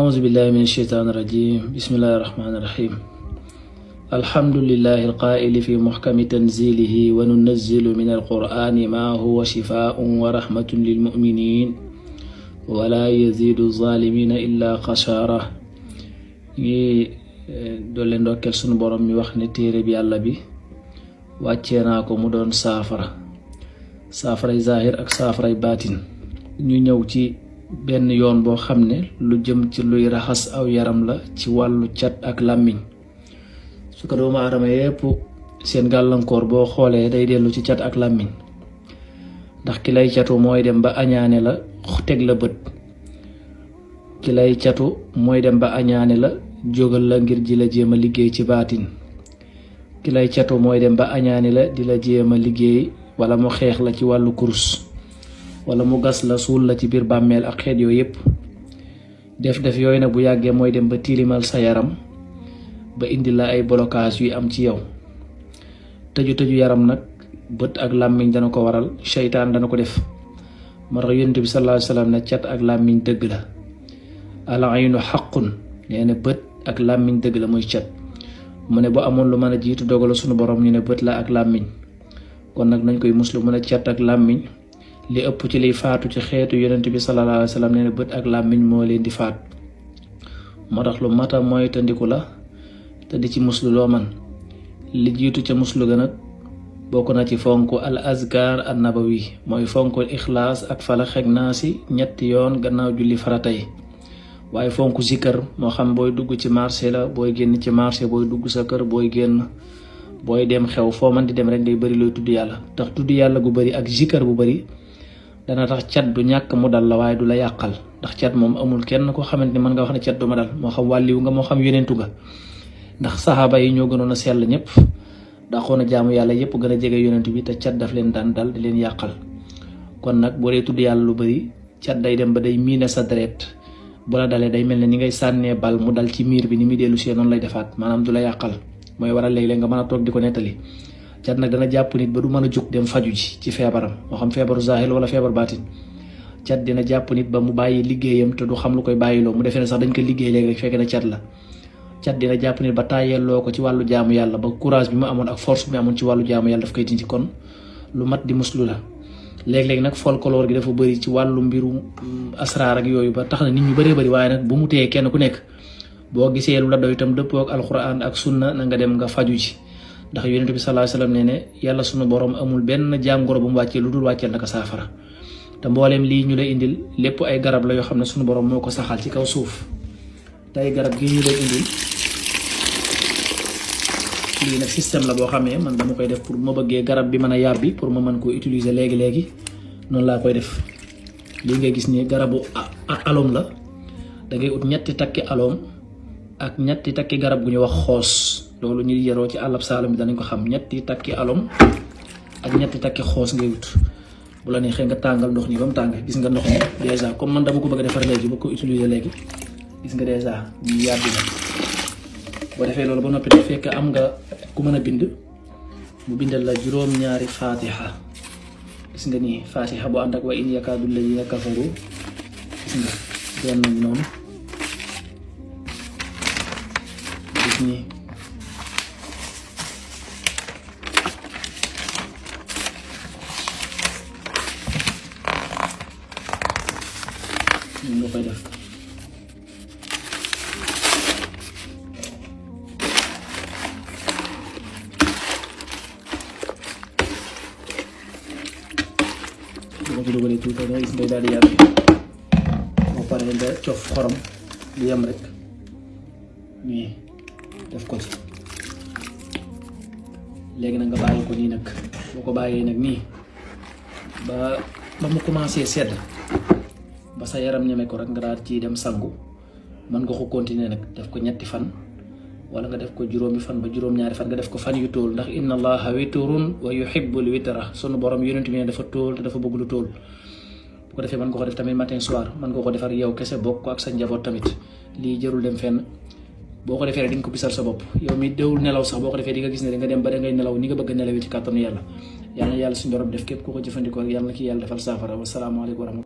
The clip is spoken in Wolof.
أعوذ بالله من الشيطان الرجيم بسم الله الرحمن الرحيم الحمد لله القائل في محكم تنزيله وننزل من القرآن ما هو شفاء ورحمة للمؤمنين ولا يزيد الظالمين إلا خسارة doole ndokkeel sunu borom mi wax ne téere bi yàlla bi wàccee naa ko mu doon saafaray zahir ak saafaray baatin ñu ñëw ci benn yoon boo xam ne lu jëm ci luy raxas aw yaram la ci wàllu cat ak làmmiñ su ko doomu aadama yépp seen gàllankoor boo xoolee day dellu ci cat ak làmmiñ ndax ki lay catu mooy dem ba añaane la teg la bët ki lay catu mooy dem ba añaane la jógal la ngir di la jéem a liggéey ci baatin ki lay catu mooy dem ba añaane la di la jéem a liggéey wala mu xeex la ci wàllu kurus wala mu gas la suul la ci biir bàmmeel ak xeet yooyu yépp def yooyu nag bu yàggee mooy dem ba tilimal sa yaram ba indi la ay blocage yu am ci yow tëju yaram nag bët ak làmmiñ dana ko waral seytaan dana ko def moo tax yonent bi sallallahu alayhi wasallam ne cat ak làmmiñ dëgg la al aynu xaqun nee na bët ak làmmiñ dëgg la muy cat mu ne bu amoon lu mën a jiitu dogalu sunu borom ñu ne bët la ak làmmiñ kon nag nañ koy muslu mu ne cat ak làmmiñ li ëpp ci liy faatu ci xeetu yonent bi sallallahu alayhi wasallam nee na bët ak làmmiñ moo leen di faat moo tax lu mata mooy tandiku la te di ci muslu loo man li jiitu ca muslu ga nag bokk na ci fonk al azkar an nabawi mooy fonk ixlaas ak falax ak naasi ñetti yoon gannaaw julli farata yi waaye fonk zikar moo xam booy dugg ci marché la booy génn ci marché booy dugg sa kër booy génn booy dem xew foo man di dem rek ngay bëri looy tudd yàlla tax tudd yàlla gu bëri ak zikar bu bëri dana tax cat du ñàkk mu dal la waaye du la yàqal ndax cat moom amul kenn koo xamante ni mën nga wax ne cat du ma dal moo xam wàlliwu nga moo xam yonentu nga ndax saxaaba yi ñoo gënoon a sell ñëpp daxoon a jaamu yàlla yëpp gën a jege yonentu bi te cat daf leen daan dal di leen yàqal kon nag boo dee tudd yàlla lu bëri cat day dem ba day miine sa deret bu la dalee day mel ne ni ngay sànnee bal mu dal ci miir bi ni muy dellu see noonu lay defaat maanaam du la yàqal mooy waral léeg-léeg nga mën a toog di ko nettali cat nag dana jàpp nit ba du mën a jóg dem faju ji ci feebaram moo xam feebaru zahir wala feebar baatin cat dina jàpp nit ba mu bàyyi liggéeyam te du xam lu koy bàyyiloo mu defee ne sax dañ ko liggéey léegi rek fekk na cat la cat dina jàpp nit ba tàyyelloo ko ci wàllu jaamu yàlla ba courage bi mu amoon ak force bi mu amoon ci wàllu jaamu yàlla daf koy dindi kon lu mat di muslu la léeg-léeg nag folklore gi dafa bëri ci wàllu mbiru asraar ak yooyu ba tax na nit ñu bëree bëri waaye nag bu mu téyee kenn ku nekk boo gisee lu la doy itam dëppoo ak alquran ak sunna na nga dem nga faju ji ndax yonent bi sallallahu alayhi wasallam nee ne yàlla sunu borom amul benn jàngoro bu mu wàccee lu dul wàcceel naka saafara te mbooleem lii ñu lay indil lépp ay garab la yoo xam ne sunu borom moo ko saxal ci kaw suuf tey garab gi ñu lay indil lii nag système la boo xamee man dama koy def pour ma bëggee garab bi mën a yàbbi pour ma mën koo utiliser léegi noonu laa koy def lii ngay gis ni garabu aloom la da ngay ut ñetti takki aloom ak ñetti takki garab gu ñu wax xoos loolu ñu yaroo ci àllab saalum bi danañ ko xam ñetti takki aloom ak ñetti takki xoos ngay wut bu la neexee nga tàngal ndox nii ba mu tàng gis nga ndox mi dèjà comme man dama ko bëgg a defar léegi ba ko utiliser léegi gis nga dèjà ñu yàbbi na boo defee loolu ba noppi daf fekk am nga ku mën a bind mu bindal la juróom-ñaari fatiha gis nga nii fatiha bu ànd ak wa in yakaadu lladiina kafaru gis nga benn noonu gis nii ñu nga koy def boo ko dugalee tuuti nga gis ngay daal di yàgg boo paree nga cof xorom lu yem rek nii def ko ci léegi nag nga bàyyi ko nii nag boo ko bàyyee nag nii ba mu commencé sedd ba sa yaram ñeme ko rek nga daal ci dem sangu mën nga ko continuer nag def ko ñetti fan wala nga def ko juróomi fan ba juróom-ñaari fan nga def ko fan yu tóol ndax inna allaha witrun wa yuhibbul witra sunu borom yonent bi ne dafa tóol te dafa bëgg lu tóol bu ko defee mën nga ko def tamit matin soir mën nga ko defar yow kese bokk ko ak sa njaboot tamit lii jarul dem fenn boo ko defee rek di nga ko bisal sa bopp yow mi déwul nelaw sax boo ko defee di nga gis ne di nga dem ba da ngay nelaw ni nga bëgg a nelawee ci kàttanu yàlla yàlla suñu borom def képp ku ko jëfandikoo rek yàlla na ki yàlla defal saafara wasalaamaaleykum wa rahmatulah